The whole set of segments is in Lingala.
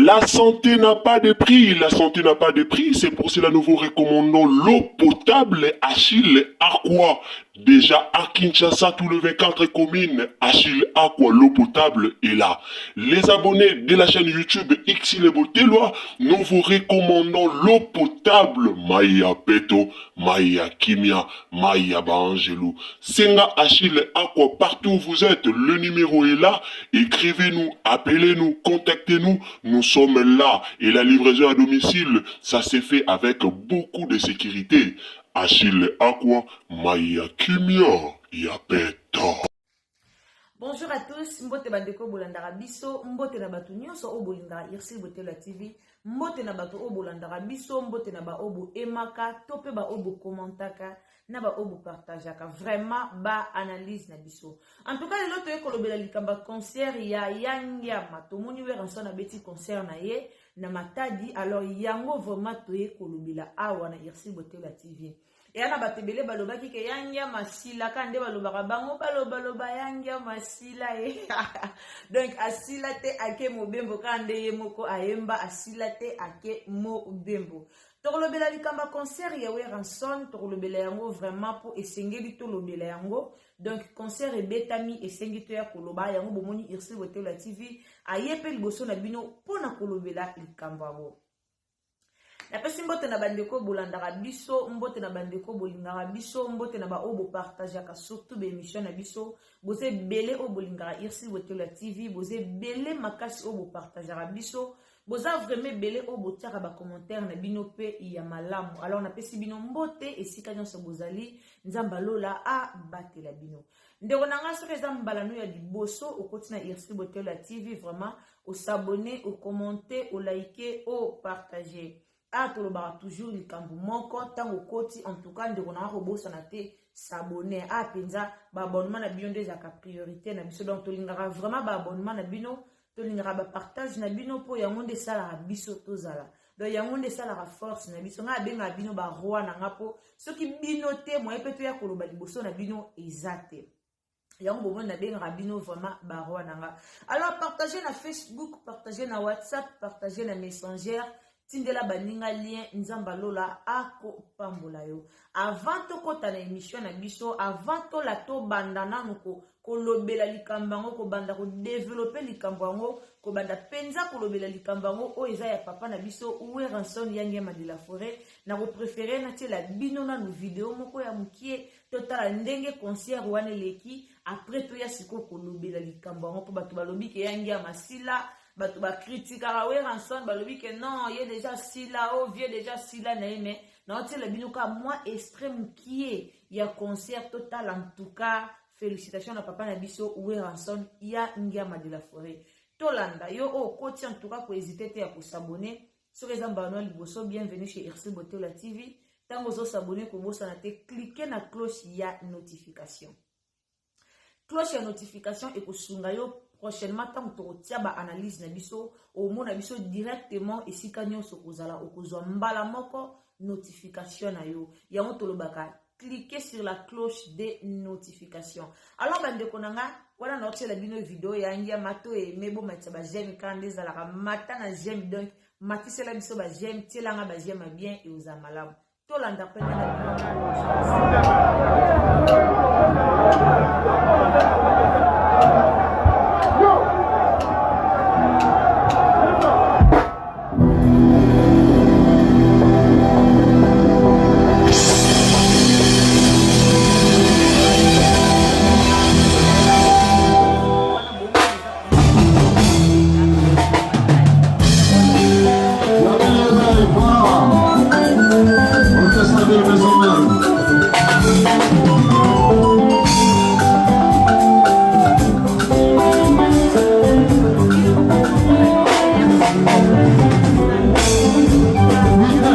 La santé n'a pas de prix, la santé n'a pas de prix, c'est pour cela nous vous recommandons l'eau potable Achille Aqua. Déjà à Kinshasa, tous les 24 communes, Achille Aqua, l'eau potable est là. Les abonnés de la chaîne YouTube Xile Botelwa, nous vous recommandons l'eau potable Maya Peto, Maya Kimia, Maya Baangelou. Senga Achille Aqua, partout où vous êtes, le numéro est là. Écrivez-nous, appelez-nous, contactez-nous. Nous sommes là. Et la livraison à domicile, ça s'est fait avec beaucoup de sécurité. Achille Aqua, Maya Kimia, Yapeta. Bonjour à tous, mbote bandeko bolandaka biso, mbote na bato nyonso oyo bolingaka Ursule Botelwa TV, mbote na bato oyo bolandaka biso, mbote na baoyo boaimaka to mpe baoyo bocommentaka na baoyo bopartageaka vraiment ba analyse na biso. En tout cas lelo toye kolobela likambo ya concert ya Yangiama. Tomoni Werrason abeti concert na ye na Matadi, alors yango vraiment toye kolobela awa na Ursule Botelwa TV. Eya na bato ebele balobaki ke Yangiama asila, kaka nde balobaka bango balobaloba Yangiama asila ye. Donc asila te, ake mobembo, kaka nde ye moko ayemba asila te, ake mobembo. Tokolobela likambo ya concert ya Werrason, tokolobela yango vraiment mpo esengeli tolobela yango. Donc concert ebetami, esengi toya koloba yango. Bomoni Ursule Botelwa TV aye mpe liboso na bino mpona kolobela likambo yango. Napesi mbote na bandeko bolandaka biso, mbote na bandeko bolingaka biso, mbote na baoyo bopartageaka surtout baémission na biso. Boza ebele oyo bolingaka Ursule Botelwa TV, boza ebele makasi oyo bopartageaka biso, boza vraiment ebele oyo botiaka bacommentaire na bino mpe ya malamu. Alors napesi bino mbote esika nyonso bozali, Nzambe alola abatela bino. Ndeko na nga, soki eza mbala no ya liboso okoti na Ursule Botelwa TV, vraiment os'abonner, ocommente, olike, opartage. A tolobaka toujours likambo moko ntango okoti. En tout cas ndeko na nga, kobosana te s'abonner. A mpenza baabonnement na bino nde ezalaka priorité na biso. Donc tolingaka vraiment baabonnement na bino, tolingaka bapartage na bino, mpo yango nde esalaka biso tozala. Donc yango nde esalaka force na biso. Ngai abengaka bino baroi na nga, mpo soki bino te, moye mpe toya koloba liboso na bino eza te. Yango bomoni nabengaka bino vraiment baroi na nga. Alors partage na Facebook, partage na WhatsApp, partage na Messenger, tindela baninga lien. Nzambe alola akopambola yo. Avant tokɔta na émission na biso, avant tola tobanda nanu kolobela likambo yango, kobanda kodévelopper likambo yango, kobanda mpenza kolobela likambo yango oyo eza ya papa na biso Werrason Yangiama de la Forêt, na kopréférer natiela bino nanu video moko ya mokie, totala ndenge concert wana eleki. Après toya sikoyo kolobela likambo yango, mpo bato balobi ke Yangiama sila. Bato bakritikaka Werrason, balobi ke non, ye déjà sila, o vieux déjà sila na ye. Mais naotiela bino kaka mwa extrait mokie ya concert, totala. En tout cas félicitation na papa na biso Werrason ya Ngiama de la Forêt. Tolanda yo oyo okoti. En tout cas kohésiter te ya kos'abonner soki eza mbala no liboso. Bienvenue chez Ursule Botelwa TV. Ntango ozos'abonner, kobosana te clique na cloche ya notification. Cloche ya notification ekosunga yo prochainement ntango tokotia baanalyse na biso, omona biso directement esika nyonso kozala, okozwa mbala moko notification na yo. Yango tolobaka cliquez sur la cloche de notification. Alors bandeko na nga, wana naotiela bino video ya Ngiama. To aimer, bomatisa baj'aime, kaka nde ezalaka mata na j'aime. Donc matisela biso baj'aime, tielanga baj'aime ya bien, eozala malamu. Tolanda mpe na. Orchestre de Maison Mère.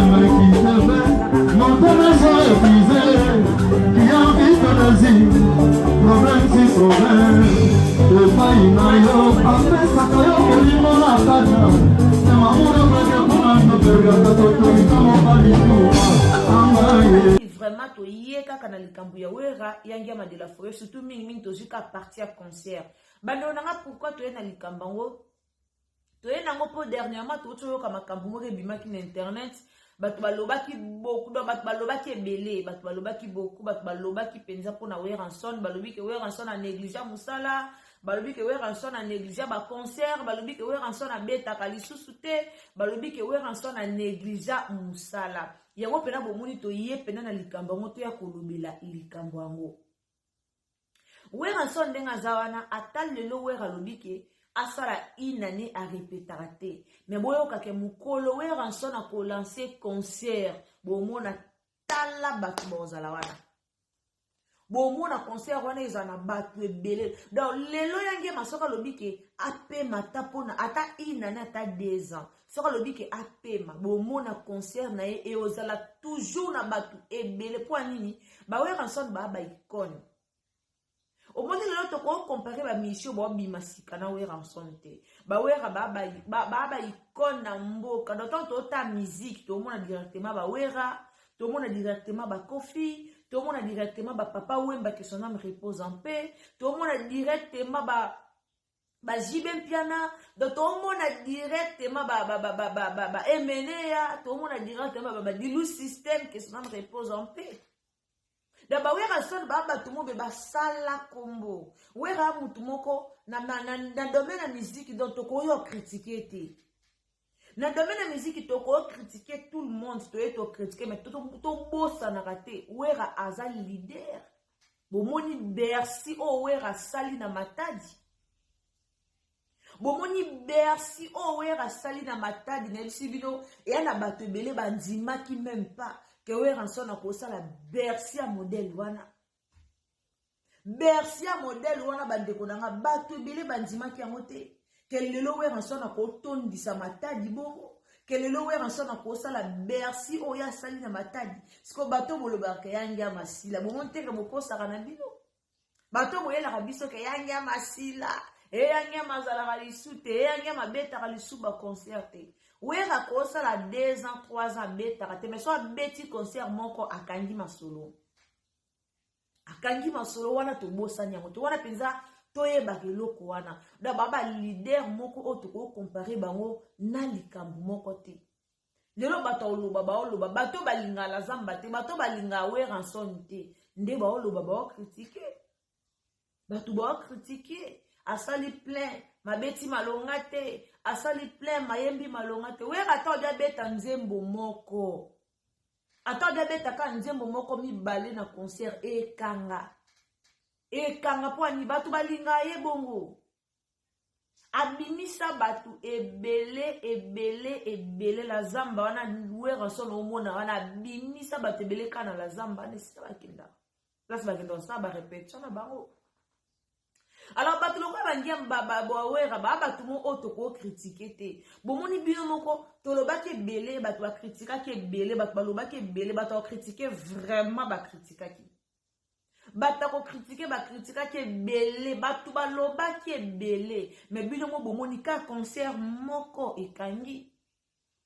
Lui-même qui te fait monter maison épuisée, qui habite l'Asie, problème si problème, epai na yo apesaka yo molimo na kata mamono peke mpona ndotoyaka totoika mobali tuma angaye. Vraiment toye kaka na likambo ya Wera ya Ngiama de la Forêt, surtout mingimingi tozwi ka partie ya concert. Bandeko na nga, pourquoi toye na likambo yango? Toye nango mpo dernièrement touti oyoka makambo moko ebimaki na internet. Bato balobaki beaucoup, donc bato balobaki ebele, bato balobaki beaucoup, bato balobaki mpenza mpona Werrason. Balobi ke Werrason anégligea mosala, balobi ke Werrason anégligea baconcert, balobi ke Werrason abetaka lisusu te, balobi ke Werrason anégligea mosala. Yango mpena bomoni, toye mpena na likambo yango, toya kolobela likambo yango. Werrason ndenge aza wana, ata lelo Wera alobi ke asala une année arepetaka te, me boyokake mokolo Werrason akolancer concert, bomona tala bato bozala wana, bomona concert wana ezala na bato ebele. Donc lelo yange soki alobi ke apema ata mpona ata une année, ata 2 ans, soki alobi ke apema, bomona concert na ye eozala toujours na bato ebele. Mpo ya nini? BaWerrason baa baicône. Omoni, lelo tokocomparer bamission baobima sika na Werrason te. BaWerra baa baicône na mboka. Donc ntango toota musique, tomona directement baWerra, tomona directement baKoffi, tomona directement baPapa Wemba, que son âme repose en paix, tomona directement ba baJB Mpiana, donc tomona directement baEmeneya, tomona directement baMadilu Système, que son âme repose en paix. Donc baWerrason baa bato mo be basala kombo. Wera mutu moko na domaine ya musique, donc tokoyo critiquer te. Na domaine ya musique tokoyo critiquer tout le monde, toye tocritiquer, mais tobosanaka te Wera aza leader. Bomoni Bercy oyo Wera asali na Matadi, bomoni Bercy oyo Wera asali na Matadi. Nayebisi bino, eya na bato ebele bandimaki même pas ke Werrason akosala Bercy ya modèle wana. Bercy ya modèle wana, bandeko na nga, bato ebele bandimaki yango te ke lelo Werrason akotondisa Matadi bongo, ke lelo Werrason akosala Bercy oyo asali na Matadi. Siko bato bolobaka yange ya masila, bomoni teke bokosaka na bino. Bato boyelaka biso ke yange ya masila, eyange mazalaka lisu te, eyange mabetaka lisu baconcert te. Wera kosala 2 ans, 3 ans abetaka te, mais so abeti concert moko, akangi masolo, akangi masolo wana. Tobosani yango te wana mpenza, toyebaka eloko wana. Donc baa baleader moko oyo tokocomparer bango na likambo moko te. Lelo bato oloba, baoloba, bato balingaka zamba te, bato balingaka Werrason te, nde baoloba, baocritiquer. Bato baocritiquer, asali plein, mabeti malonga te, asali plein, mayembi malonga te. Wera ata obi abeta nzembo moko, ata obi abetaka nzembo moko, mibale na concert, ekanga, ekanga. Mpo ani? Bato balingaka ye bongo. Abimisa bato ebele, ebele, ebele. La zamba wana Werrason omona wana, abimisa bato ebele kaka na la zamba wana, esika bakendaka, place bakendaka kosala barépétition na bango. Alors bato lokola bangia baWerra baa bato mo oyo tokocritiquer te. Bomoni bino moko, tolobaki ebele, bato bacritiquaki ebele, bato balobaki ebele, bato bacritiquer vraiment, bacritiquaki, bato akocritiquer, bacritiquaki ebele, bato balobaki ebele. Mais bino mo bomoni ka concert moko ekangi.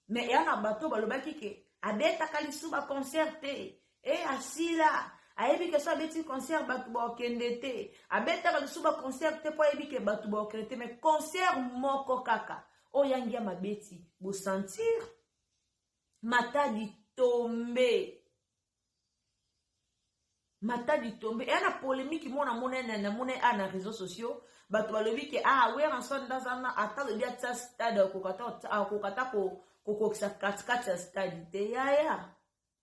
Mais eya na bato balobaki ke abetaka lisu baconcert te, e asila, ayebi ke so abeti concert bato bakokende te, abetaka lisu baconcert te mpo ayebi ke bato bakokende te. Mais concert moko kaka oyo yangi ya mabeti, bosentir Matadi tombe, Matadi tombe. Eya na polémique mona mona namona a na réseaux sociaux, bato balobi ke ah, Werrason ndaza na ata alobi atia stade, akoka ta kokokisa katikati ya stade te. Yaya,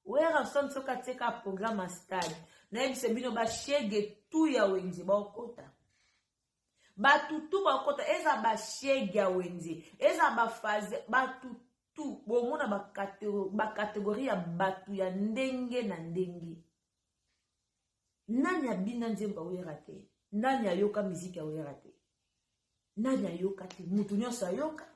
Werrason soki atieka programme ya stade, nayebisa bino, bashege tu ya wenze baokota, bato tu bakota. Eza bashege ya wenze, eza baphase, bato tu bomona bacatégorie ya bato ya ndenge na ndenge. Nani abina nzembo aWerra te? Nani ayoka miziki aWerra te? Nani ayoka te? Mutu nyonso ayoka.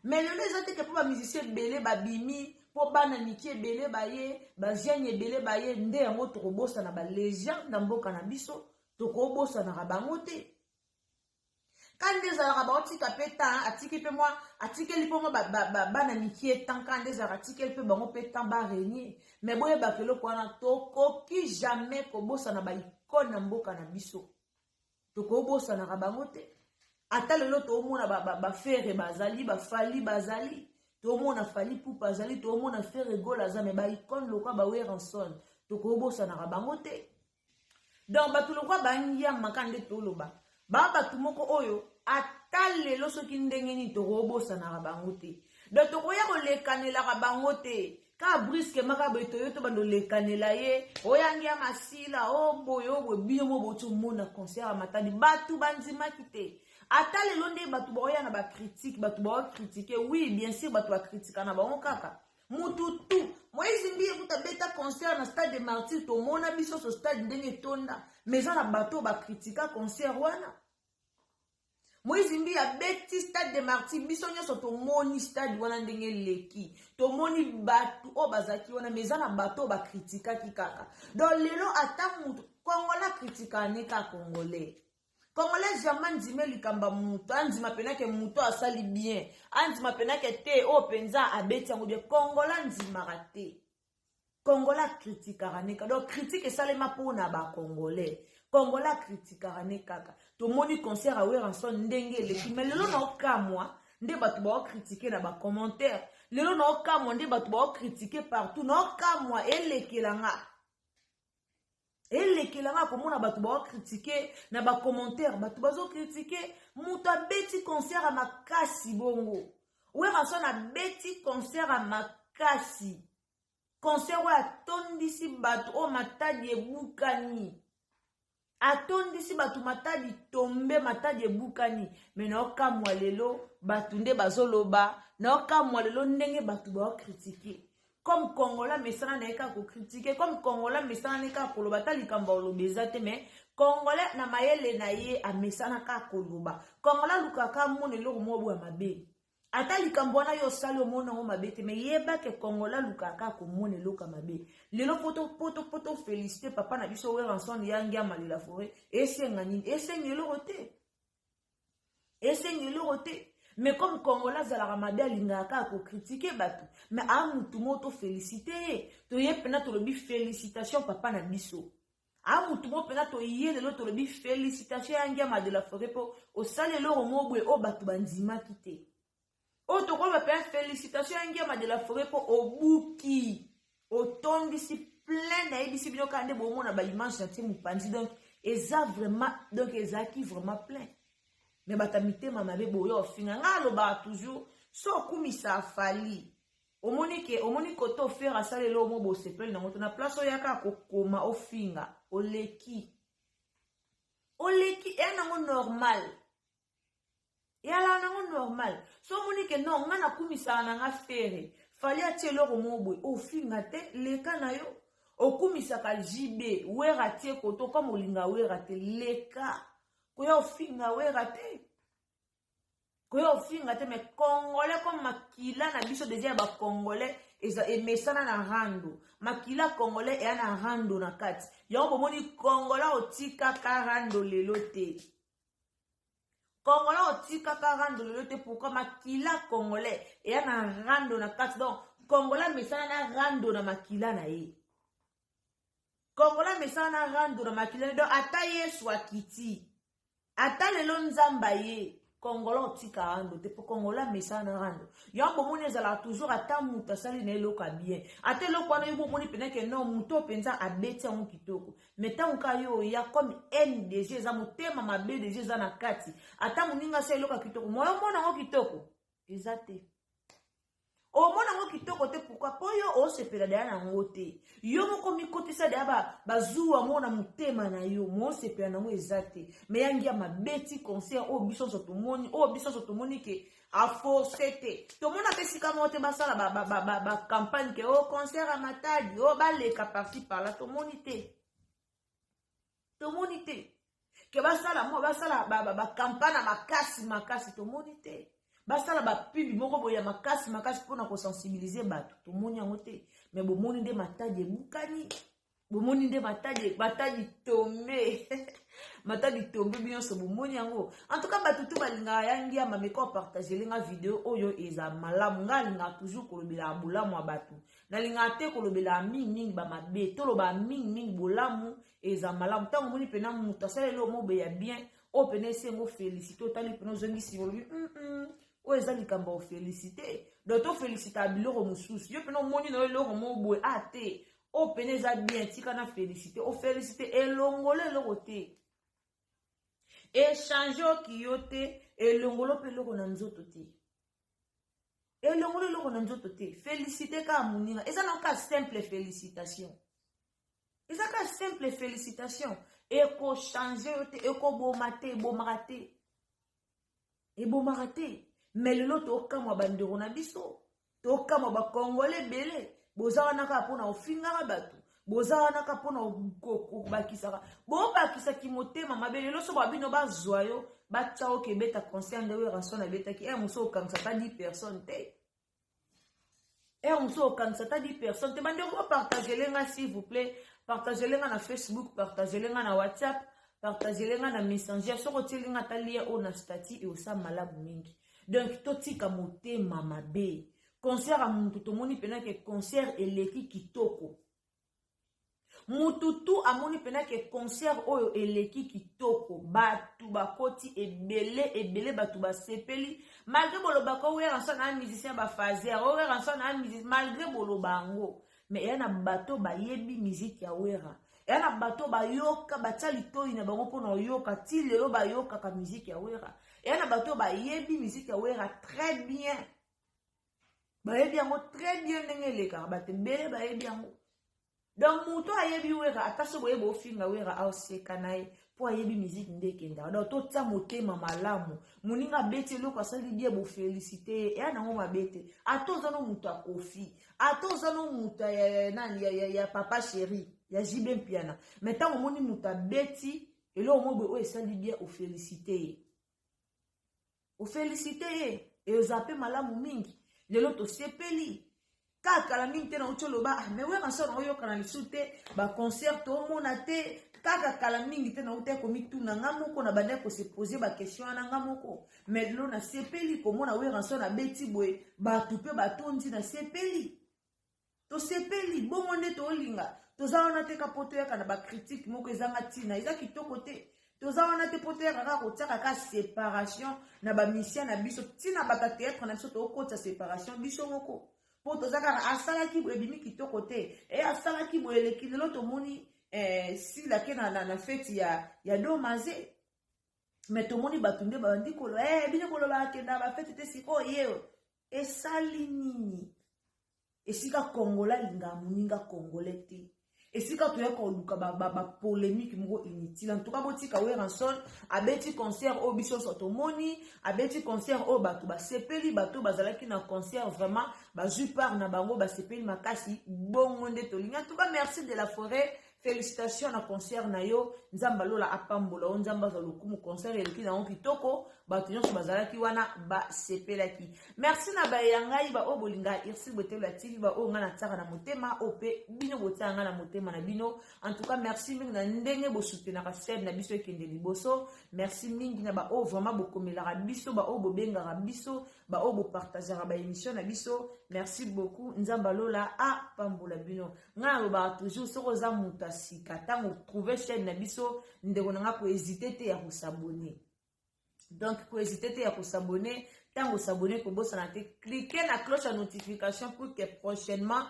Mais lelo eza teke mpo bamusicien ebele babimi, mpo bana miki ebele baye, bajeune ebele baye, nde yango tokobosana balégende na mboka na biso. Tokobosanaka bango te. Ka nde ezalaka, baotika mpe temps, atiki mpe mwa, atikeli mpe mwa bana mikie temps. Ka nde ezalaka, atikeli mpe bango mpe temps barégner. Mais boyebaka eloko wana, tokoki jamais kobosana baicône na mboka na biso, tokobosanaka bango te. Ata lelo toomona baFerre ba, ba bazali, baFally bazali, toomona Fally Ipupa azali, toomona Ferre Gola aza, mais baicônes lokwa baWerrason tokobosanaka bango te. Donc bato lokwa bangiamaka nde toloba baa bato moko oyo ata lelo soki ndenge nini tokobosanaka bango te. Donc tokoya kolekanelaka bango te kaka brusquement, kaka boye toyo to bando olekanela ye oyangi ya masila o boye o boye. Bino mo boti omona concert ya Matadi, bato bandimaki te. Ata lelo nde bato baoya na bacritiques, bato baocritiquer, oui, bien sûr, bato bacritiquaka na bango kaka mutu tu. Moïse Mbiye kuta beta concert na Stade des Martyrs, tomona biso so stade ndenge etonda, mais eza na bato oyo bacritiqua concert wana. Moïse Mbiye abeti Stade des Martyrs, biso nyonso tomoni stade wana ndenge eleki, tomoni bato oyo bazalaki wana, mais eza na bato oyo bacritiquaki kaka. Donc lelo ata mutu Congolais acritiquaka ne kaka Congolais. Congolais jamais andima likambo ya moto, andima mpenake moto asali bien, andima mpenake te oyo mpenza abeti yango bien. Congolais andimaka te, Congolais acritiquaka ne kaka. Donc critique esalema mpona bacongolais, Congolais acritiquaka ne kaka. Tomoni concert ya Werrason ndenge eleki, mais lelo naokamwa nde bato baocritiquer na bacommentaires, lelo naokamwa nde bato baocritiquer partout. Naokamwa, elekelanga, elekelanga komona bato baocritiquer na bacommentaires, bato bazocritiquer moto abeti concert ya makasi bongo. Werrason abeti concert ya makasi, concert oyo atondisi bato oyo Matadi ebukani, atondisi bato Matadi tombe, Matadi ebukani. Mais naokamwa lelo bato nde bazoloba, naokamwa lelo ndenge bato baocritiquer. Comme Congolais mesana na ye kaka kocritiquer, comme Congolais mesana na ye kaka koloba, ata likambo oloba eza te, mais Congolais na mayele na ye amesana kaka koloba. Congolais alukaka amona eloko moko boya mabe, ata likambo wana yo osali omona yango mabe te, mais yeba ke Congolais alukaka kaka komona eloko ya mabe. Lelo poto félicité papa na biso Werrason ya Ngiama de la Forêt, esenga nini? Esenga eloko te, esenga eloko te. Mais comme Congolais azalaka mabe, alingaka kaka kocritiquer bato, mais aa mutu moko tofélicité ye, toye mpena tolobi félicitation papa na biso. Aa mutu moko mpena toye lelo tolobi félicitation ya Ngiama de la Forêt, mpo osali eloko moko boye oyo bato bandimaki te. Oyo tokoloba mpenza félicitation ya Ngiama de la Forêt, mpo obuki, otondisi plein. Nayebisi bino kaka nde bomona baimage na tie mopanzi, donc eza vraiment, donc ezalaki vraiment plein. Mais bato ya mitema mabe boyo ofinga. Ngai alobaka toujours, so okumisa Fally, omoni ke omoni kote oFerre asala eloko mo bosepeli nango to na place oyo kaka kokoma ofinga, oleki, oleki, eya nango normal, eyalaka nango normal. So omoni ke non, ngai nakumisaka na nga Ferre, Fally atie eloko moko boye, ofinga te, leka na yo. Okumisaka JB, Wera atie koto, kama olinga Wera te, leka, koya ofinga Wera te, koya ofinga te. Mais Congolais, comme makila na biso déjà ya bacongolais eza emesana na rando, makila congolais eya na rando na kati yango, bomoni Congolais otikaka rando lelo te, Congolais otikaka rando lelo te. Pourquoi? Makila congolais eya na rando na kati. Donc Congolais amesana na rando na makila na ye, Congolais amesana na rando na makila na ye. Donc ata Yesu akiti, ata lelo Nzambe aye, Congolais otika rando te, mpo Congolais amesana na rando yango. Bomoni ezalaka toujours, ata moto asali na eloko ya bien, ata eloko wana yo bomoni mpena ke non, moto oyo mpenza abeti yango kitoko, mais ntango kaka yo oya, comme haine déjà eza, motema mabe déjà eza na kati, ata moninga asala eloko ya kitoko, moyo omona yango kitoko eza te, omona yango kitoko te. Pourquoi? Mpo yo osepela deya na yango te, yo moko mikotisa deya bazuwa moko na motema na yo, moosepela nango eza te. Mais ya Ngiama abeti concert oyo biso nyonso tomoni, oyo biso nyonso tomoni ke aforce te. Tomona te esika moko te basala bacampagne ke o concert ya Matadi oyo baleka par-ci par-là, tomoni te, tomoni te ke basala mo basala bacampagne ya makasi makasi, tomoni te basala bapub moko boye ya makasi makasi mpona kosensibiliser bato, tomoni yango te. Mais bomoni nde Matadi ebukani, bomoni nde Matadi, Matadi tombe, Matadi tombe, bino nyonso bomoni yango. En tout cas, bato tu balingaka ya Ngiama, meka opartager nga video oyo, eza malamu. Ngai alingaka toujours kolobela bolamu ya bato, nalingaka te kolobela mingimingi bamabe, toloba mingimingi bolamu, eza malamu. Ntango omoni mpena moto asala eloko moko boye ya bien, Oyo pene esengo félicité, otali pene, ozongi nsima, olobi oyo eza likambo ya ofélicité. Donc tofélicitaka biloko mosusu. Yo pene omoni na yo eloko moko boye, a te, oyo pene eza bien, tika na félicité. Ofélicité, elongolo eloko te, échange oki yo te, elongolo mpe eloko na nzoto te, elongolo eloko na nzoto te. Félicité kaka moninga, eza na kaka simple félicitation, eza kaka simple félicitation. Ekochange yo te, ekoboma te, ebomaka te, ebomaka te. Mais lelo tokamwa bandeko na biso, tokamwa bakongole ebele. Boza wana kaka mpona ofingaka bato, boza wana kaka mpona kobakisaka, bobakisaki motema mabe. Lelo so babino bazwa yo, batya oke ebeta concert nde Werrason abetaki, ere mosu okangisa ata 10 personnes te, ere mosu okangisa ata 10 personnes te. Bandeko, bopartagele nga, s'il vous plaît. Partagele nga na Facebook, partagele nga na WhatsApp, partagele nga na Messenger. Soki otieli nga ata lien oyo na statut, eosala malamu mingi. Donc totika motema mabe. Concert ya mutu, tomoni mpena ke concert eleki kitoko. Mutu tu amoni mpena ke concert oyo eleki kitoko, bato bakoti ebele ebele, bato basepeli. Malgré bolobaka Werrason na musicien bafaser, Werrason na musicien, malgré boloba yango, mais eya na bato bayebi musique ya Wera, eya na bato bayoka, batia litoi na bango mpona oyoka. Ti lelo bayokaka musique ya Wera. Eya na bato bayebi musique ya Wera très bien, bayebi yango très bien ndenge elekaka. Bato ebele bayebi yango. Donc moto ayebi Wera, ata so boyeba ofinga Wera, aoseka na ye mpo ayebi musique nde ekendaka. Donc totia motema malamu. Moninga abeti eloko, asali bien, bofélicité ye, eya nango mabe te. Ata oza no moto akofi, ata oza no moto ya nani, ya Papa Chéri, ya JB Mpiana, mais ntango omoni moto abeti eloko moko boye oyo esali bien, ofélicité ye, ofélicité ye, eza mpe malamu mingi. Lelo tosepeli kaka kala mingi te. Nauti oloba, ah, mais Werrason oyokana lisusu te, baconcert toomona te. Kaka kala mingi te nauti komituna nga moko, na bandaki kose poser baquestion wana nga moko. Mais lelo nasepeli komona Werrason abeti boye, bato mpe batondi, nasepeli, tosepeli. Bongo nde tolinga. Toza wana te ka mpo toyaka na bacritique moko ezanga ntina, eza kitoko te. Toza wana te mpo toyaka kaka kotiaka kaka séparation na bamusicien na biso, ntina bato ya théâtre na biso. Tokotisa séparation biso moko mpo toza kaka asalaki boye, ebimi kitoko te, e asalaki boye, eleki. Lelo tomoni sila ke na feti ya domaze, mais tomoni bato nde babandi koloba bino koloba akenda bafeti te. Sikoyo ye esali nini? Esika Kongola alingaka moninga congolais te, esika toya koluka bapolémique moko inutile. En tout cas, botika Werrason abeti concert oyo biso nyonso tomoni, abeti concert oyo bato basepeli. Bato bazalaki na concert vraiment bazwi part na bango, basepeli makasi. Bongo nde tolingi. En tout cas, merci de la forêt, félicitation na concert na yo. Nzambe alola apambola yo, Nzambe azwa lokumu. Concert eleki nango kitoko, bato nyonso bazalaki wana basepelaki. Merci na baye ngai baoyo bolingaka Ursule Botelo ya TV, baoyo ngai natiaka na motema, oyo mpe bino botiaka ngai na motema na bino. En tout cas, merci mingi na ndenge bosoutenaka chaîne na biso ekende liboso. Merci mingi na baoyo vraiment bokomelaka biso, baoyo bobengaka biso, baoyo bopartageaka baémission na biso. Merci beaucoup, Nzambe alola apambola bino. Ngai nalobaka toujours, soki oza moto ya sika, ntango trouve chaîne na biso, ndeko na ngai, kohésite te ya kos'abonner. Donc kohésite te ya kos'abonner. Ntango os'abonner, kobosana te clique na cloche ya notification pour que prochainement,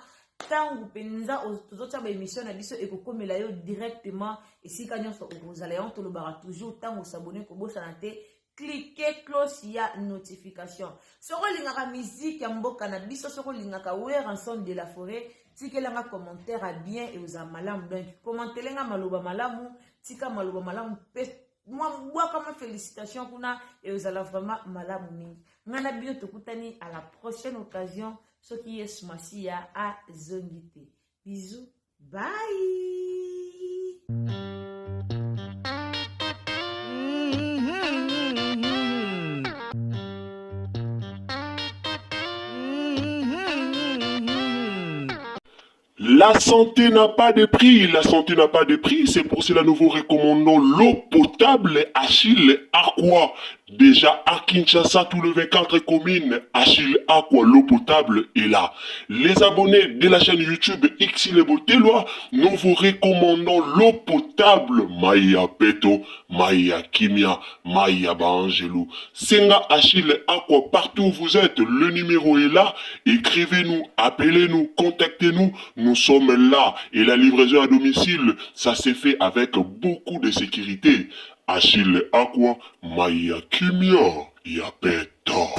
ntango mpenza tozotia baémission na biso, ekokomela yo directement esika nyonso okozala. Yango tolobaka toujours, ntango os'abonner, kobosana te clique cloche ya notification. Soki olingaka musique ya mboka na biso, soki olingaka Werrason de la forêt, tikelanga commentaire ya bien, ekozala malamu. Donc commentelenga maloba malamu, tika maloba malamu mpe mwa bwaka mwa félicitation kuna, ezala vraiment malamu mingi. Ngai na bino tokutani à la prochaine occasion, soki Yesu Masiya azongi te. Bisous, bye. La santé n'a pas de prix, la santé n'a pas de prix, c'est pour cela nous vous recommandons l'eau potable Achille Aqua. Déjà à Kinshasa, tout le 24 communes, Achille Aqua, l'eau potable est là. Les abonnés de la chaîne YouTube Ursile Botelwa, nous vous recommandons l'eau potable Maya Peto, Maya Kimia, Maya Baangelou. Senga Achille Aqua, partout où vous êtes, le numéro est là. Écrivez-nous, appelez-nous, contactez-nous. Nous sommes là. Et la livraison à domicile, ça s'est fait avec beaucoup de sécurité. Achille Aqua, Maya Kimia, ya Peto.